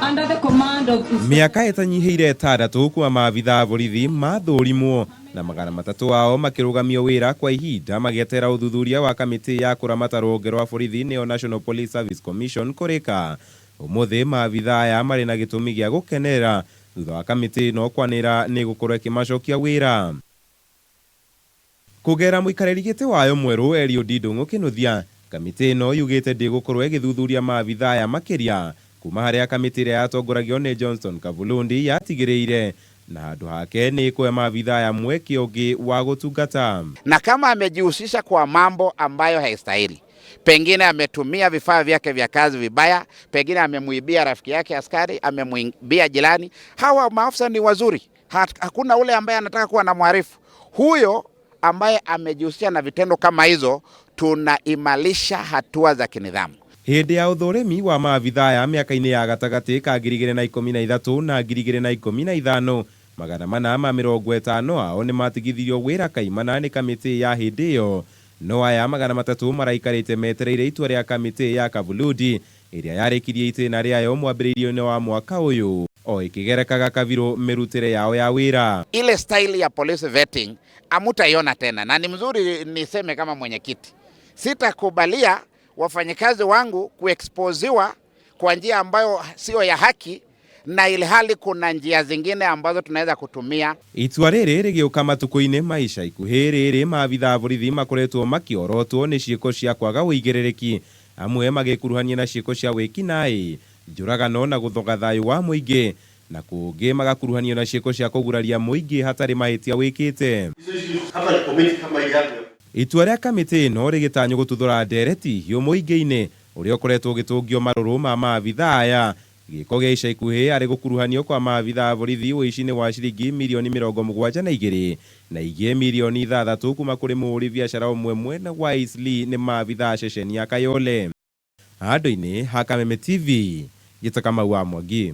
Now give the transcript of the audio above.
Under the command of Mĩaka ĩtanyihĩire ĩtandatũ kuma maabitha a borithi mathũrimwo na 300 ao makĩrũgamio wĩra kwa ihinda magĩeterera ũthuthuria wa kamĩtĩ ya kũramata rũhonge rwa borithi nĩyo National Police Service Commission kũrĩka. Ũmũthĩ maabitha aya marĩ na gĩtũmi gĩa gũkenerera thutha wa kamĩtĩ ĩno kwanĩrĩra nĩ ĩgũkorwo ĩkĩmacokia wĩra. Kũgerera mũikarĩri gĩtĩ wayo mwerũ Eliud Ndung'u Kinuthia, kamĩtĩ ĩno yugĩte ndĩgũkorwo ĩgĩthuthuria maabitha aya makĩria kuma harĩa kamĩtĩ ĩrĩa yatongoragio nĩ Johnston Kavulundi yatigĩrĩire na handũ hake nĩ ĩkũhe maabitha aya mweke ũngĩ wa gũtungata. Na kama amejihusisha kwa mambo ambayo haistahili, pengine ametumia vifaa vyake vya kazi vibaya, pengine amemuibia rafiki yake askari, amemuibia jirani. Hawa maafisa ni wazuri, hakuna ule ambaye anataka kuwa na mhalifu. Huyo ambaye amejihusisha na vitendo kama hizo, tunaimarisha hatua za kinidhamu. Hĩndĩ ya ũthũrimi wa maabitha aya mĩaka-inĩ ya gatagatĩ ka 2013 na 2015, 450 ao nĩ matigithirio wĩra kaimana nĩ kamĩtĩ ya hĩndĩ ĩyo, no aya 300 maraikarĩte metereire itua rĩa kamĩtĩ ya Kavuludi ĩrĩa yarĩkirie itĩna rĩayo mwambĩrĩrio-inĩ wa mwaka ũyũ o ĩkĩgerekaga kabirũ mĩrutĩre yao ya wĩra. Ile style ya police vetting hamutaiona tena, na ni mzuri niseme kama mwenyekiti, sitakubalia wafanyikazi wangu kuexposiwa kwa njia ambayo sio ya haki, na ilhali kuna njia zingine ambazo tunaweza kutumia. Itua rĩrĩ rĩgĩũka matukũ-inĩ ma ica ikuhĩ rĩrĩ maabitha a borithi makoretwo makĩorotwo nĩ ciĩko cia kwaga ũigĩrĩrĩki, amwe magĩkuruhania na ciĩko cia wĩkinaĩ, njũragano na gũthoga thayũ wa mũingĩ, na kũngĩ magakuruhanio na ciĩko cia kũguraria mũingĩ hatarĩ mahĩtia wĩkĩte. Itua rĩa kamĩtĩ ĩno rĩgĩtanywo gũtuthũra ndereti hiũ mũingĩ-inĩ ũrĩa ũkoretwo ũgĩtũngio marũrũ ma maabitha aya. Gĩko gĩa ica ikuhĩ arĩ gũkuruhanio kwa maabitha a borithi ũici-inĩ wa ciringi mirioni 72 na ingĩ mirioni 6 kuma kũrĩ mũhũri biacara ũmwe mwena wa Eastleigh nĩ maabitha a ceceni ya Kayole. Handũ-inĩ ha Kameme TV, Gĩta Kamau wa Mwangi.